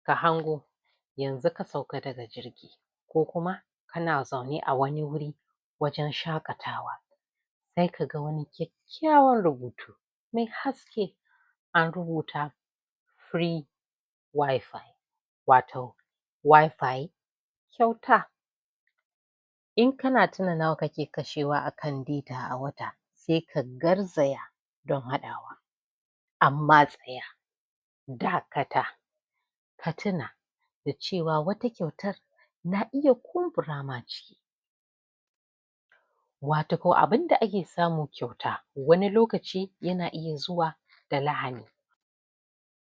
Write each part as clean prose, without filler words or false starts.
Ka hango yanzu ka sauka daga jirgi, ko kuma kana zaune a wani wuri wajen shaƙatawa, sai kaga wani kyakkyawan rubutu mai haske an rubuta "Free WiFi", wato WiFi kyauta. In kana tuna nawa kake kashewa akan data a wata, sai ka garzaya don haɗawa. Amma tsaya, dakata, ka tuna da cewa wata kyautar na iya kumbura ma ciki. Watako abunda ake samu kyauta wani lokaci yana iya zuwa da lahani.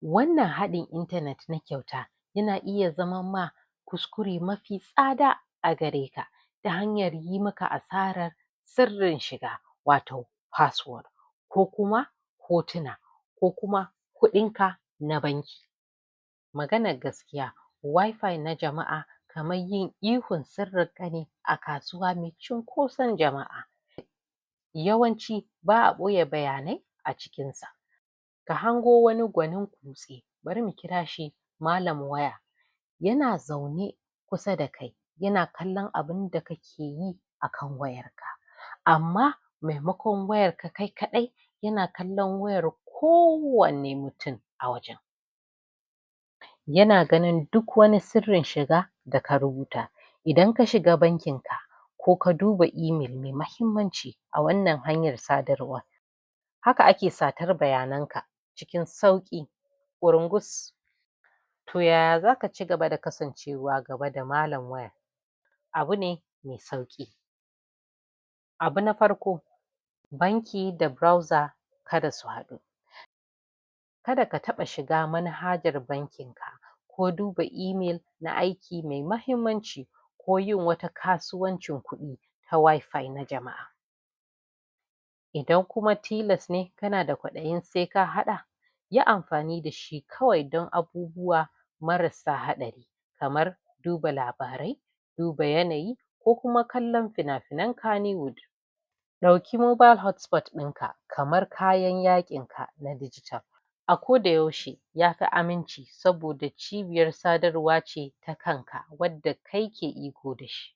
Wannan haɗin intanet na kyauta yana iya zaman ma kuskure mafi tsada a gare ka, ta hanyar yi maka asarar sirrin shiga, wato password, ko kuma hotuna, ko kuma kuɗin ka na banki. Maganar gaskiya, WiFi na jama'a kamar yin ihun sirrin ka ne a kasuwa mai cunkoson jama'a. Yawanci ba a ɓoye bayanai a cikin sa. Ka hango wani gwanin kutse, bari mu kira shi malam waya, yana zaune kusa da kai, yana kallon abunda kake yi akan wayar ka, amma maimakon wayarka kai kaɗai, yana kallon wayar kowanne mutum a wajen. Yana ganin duk wani sirrin shiga da ka rubuta. Idan ka shiga bankin ka, ko ka duba email mai mahimmanci a wannan hanyar sadarwar, haka ake satar bayanan ka cikin sauƙi. Ƙurungus! To yaya zaka cigaba da kasancewa gaba da malam waya? Abu ne mai sauƙi. Abu na farko, banki da browser kada su haɗu. Kada ka taɓa shiga manhajar bankin ka, ko duba email na aiki mai mahimmanci, ko yin wata kasuwancin kuɗi ta WiFi na jama'a. Idan kuma tilas ne kana da kwaɗayin sai ka haɗa, yi amfani dashi kawai don abubuwa marasa haɗari, kamar duba labarai, duba yanayi, ko kuma kallon fina-finan kannywood. Ɗauki mobile hotspot ɗin ka kamar kayan yaƙin ka na digital. A koda yaushe yafi aminci, saboda cibiyar sadarwa ce ta kanka, wadda kai ke iko dashi.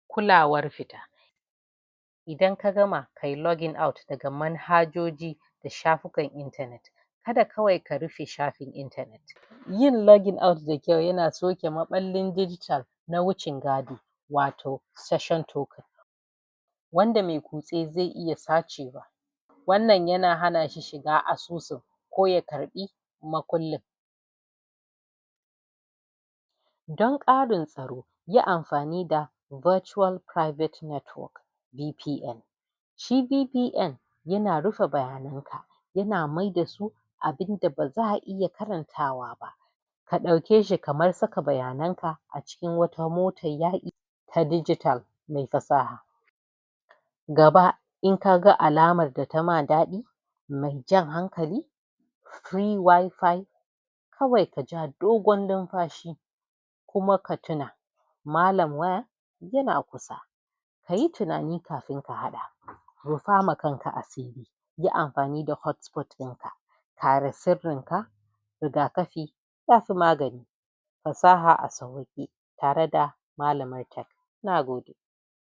Kulawar fita: Idan ka gama kayi logging out daga manhajoji da shafukan intanet, kada kawai ka rufe shafin intanet. Yin logging out da kyau yana soke maɓallin digital na wucin gadi, wato session token, wanda mai kutse zai iya sacewa. Wannan yana hana shi shiga asusun, ko ya karɓi makullin. Don ƙarin tsaro, yi amfani da virtual private network (VPN). Shi VPN yana rufe bayanan ka, yana maida su abinda ba za a iya karantawa ba. Ka ɗauke shi kamar saka bayanan ka a cikin wata motar yaƙi ta digital mai fasaha. Gaba, in kaga alamar da tama daɗi, mai jan hankali, "Free WiFi", kawai kaja dogon numfashi, kuma ka tuna malam waya yana kusa. Kayi tunani kafin ka haɗa, rufa ma kanka asiri, yi amfani da hotspot ɗin ka, kare sirrin ka, rigakafi yafi magani. Fasaha a sawwaƙe, tare da malamar tech. Nagode.